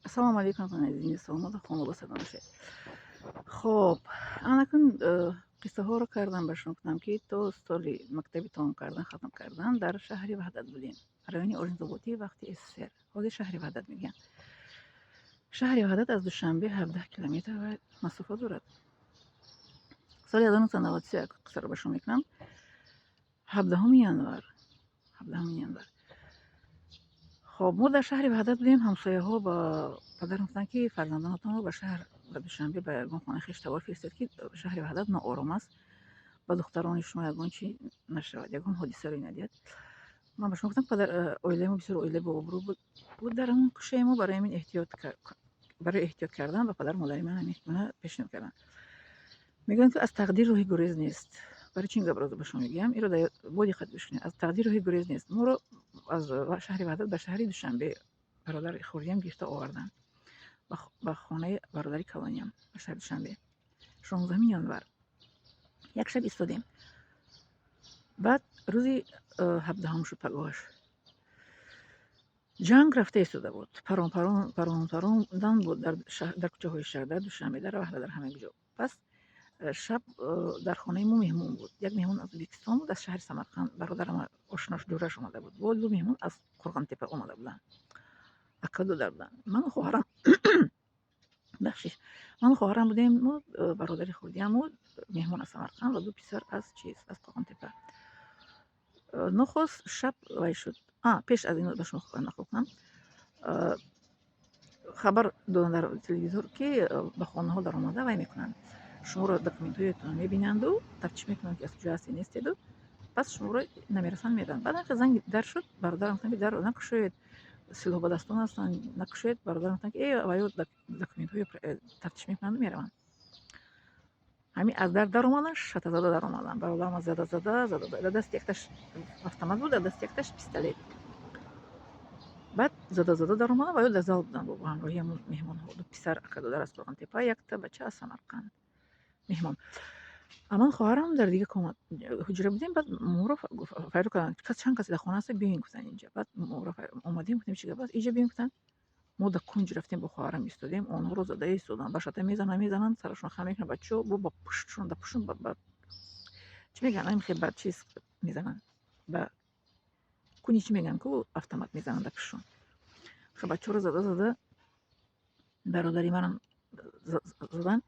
Ассалому алайкум, азизини, саломату хонавода бошед. Хоб, анакун қиссаҳоро кардам, ба шумо гуфтам, ки то соли мактаби тамом кардан, хатм кардан дар шаҳри Ваҳдат будем. Райони Оринзободӣ, вақти СССР. Ҳозир шаҳри Ваҳдат мегӯянд. Шаҳри Ваҳдат аз Душанбе 17 километр масофа дорад. Соли 1993 қиссаро ба шумо мекунам. 17 январ. 17 январ. Хоб, мо дар шаҳри Ваҳдат будем, ҳамсояҳо ба падарам гуфтанд, ки фарзандонатонро ба шаҳр, ба Душанбе, ба ягон хонаи хештавор фиристед, ки шаҳри Ваҳдат ноором аст, ба духтарони шумо ягон чи нашавад, ягон ҳодиса рӯй надиҳад. Ман ба шумо гуфтам, падар, оилаи мо бисёр оилаи бообрӯ буд дар ҳамон кӯчаи мо, барои ҳамин эҳтиёт, барои эҳтиёт кардан ба падару модари ман ҳамин гуна пешниҳод карданд. Мегӯянд, ки аз тақдир роҳи гурез нест. Барои чи ин гапро ба шумо мегӯям? Инро бо диққат гӯш кунед. Аз тақдир роҳи гурез нест. Моро аз шаҳри Ваҳдат ба шаҳри Душанбе бародари хурдиам гирифта оварданд, ба хонаи бародари калониам ба шаҳри Душанбе. 16 январ як шаб истодем. Баъд рӯзи 17-ҳум шуд, пагоҳаш ҷанг рафта истода буд. Парон парон парон парондан буд дар кӯчаҳои шаҳр, дар Душанбе, дар Ваҳдат, дар ҳама ҷо. Пас шаб дар хонаи мо меҳмон буд. Як меҳмон аз Ӯзбекистон буд, аз шаҳри Самарқанд, бародарам ошнош, ҷӯраш омада буд. Бо ду меҳмон аз Қурғонтепа омада буданд. Ака додар буданд. Ману хоҳарам, бахшиш, ману хоҳарам будем, бародари хурдиаму меҳмон аз Самарқанд ва ду писар аз чиз, аз Қурғонтепа. Нохост шаб вай шуд. Пеш аз ин ба шумо нақл кунам. Хабар доданд дар телевизор, ки ба хонаҳо даромада вай мекунанд. Шуморо, документҳоятонро мебинанду тафтиш мекунанд, ки аз куҷо ҳастед, нестеду, пас шуморо намерасанд, мераванд. Баъд ҳамин занг дар шуд, бародарам гуфтанд, ки дарро накушоед, силоҳбадастон ҳастанд, накушоед. Бародарам гуфтанд, ки э, ваё документҳои тафтиш мекунанду мераванд. Ҳамин аз дар даромаданд, шатазада даромаданд. Бародарам зада зада зада, дар дасти якташ автомат буд, дар дасти якташ пистолет. Баъд зада зада даромаданд ва ё дар зал буданд бо ҳамроҳи ҳамун меҳмонҳо: ду писар, ака додар аз Қурғонтепа, якта бача аз Самарқанд меҳмон. А ман, хоҳарам дар дига комат ҳуҷра будем. Баъд моро файро карданд, кас чанд касе дар хона ҳаста, биёин, гуфтанд инҷа. Баъд моро омадем, гуфтем, чӣ гап аст, инҷа биёин, гуфтанд. Мо дар кунҷ рафтем, бо хоҳарам истодем. Онҳоро зада истоданд, ба шата мезананд, мезананд, сарашон хам мекунанд, бачаҳо бо ба пуштшон, дар пуштшон ба чӣ мегӯянд, ҳамин хел ба чиз мезананд, ба куни, чӣ мегӯянд ку, автомат мезананд дар пуштшон. Хел бачаҳоро зада зада, бародари манам заданд.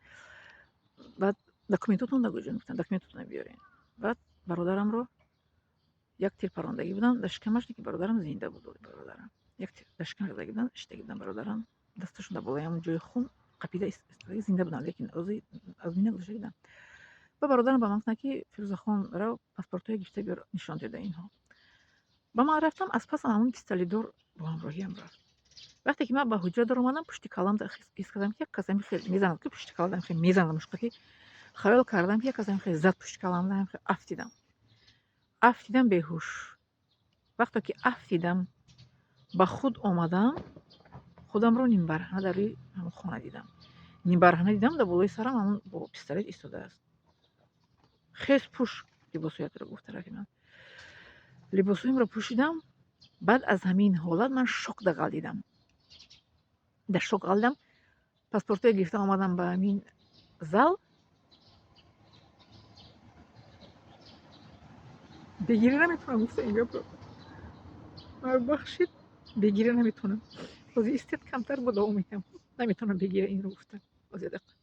Баъд документотон дар куҷо, гуфтанд, документотонро биёрен. Баъд бародарамро як тир парондагӣ буданд дар шикамаш, ки бародарам зинда буд. Бародарам як тир дар шикамаш задагӣ буданд, шиштагӣ буданд. Бародарам дасташон дар болои ҳамон ҷои хун қапида истодаги, зинда буданд, лекин аз дунё гузашта буданд. Ба бародарам ба ман гуфтанд, ки Фирӯзахон, рав, паспортҳое гирифта биёр, нишон дода инҳо. Ба ман рафтам, аз пасам ҳамон пистолетдор бо ҳамроҳиам рафт. Вақте ки ман ба ҳуҷра даромадам, пушти калам ҳис кардам, ки як кас хел мезанад, ки пушти калам хел мезанад мушқа, ки хаёл кардам, ки як кас хел зад пушти калам, афтидам, афтидам беҳуш. Вақте ки афтидам, ба худ омадам, худамро нимбараҳна дар рӯи ҳамон хона дидам. Нимбараҳна дидам, дар болои сарам ҳамон бо пистолет истодааст. Хез, пӯш либосҳоятро, гуфт тарафи ман. Либосҳоямро пӯшидам. Баъд аз ҳамин ҳолат ман шок дағалдидам, дар шок ғалдидам. Паспортҳое гирифта омадам ба ҳамин зал. Бегирӣ наметавонам гуфта ин гапро, бахшид, бегирӣ наметавонам. Ҳозир истед, камтар бо давом медиҳам. Наметавонам бегирӣ инро гуфта. Ҳозир, дақиқа.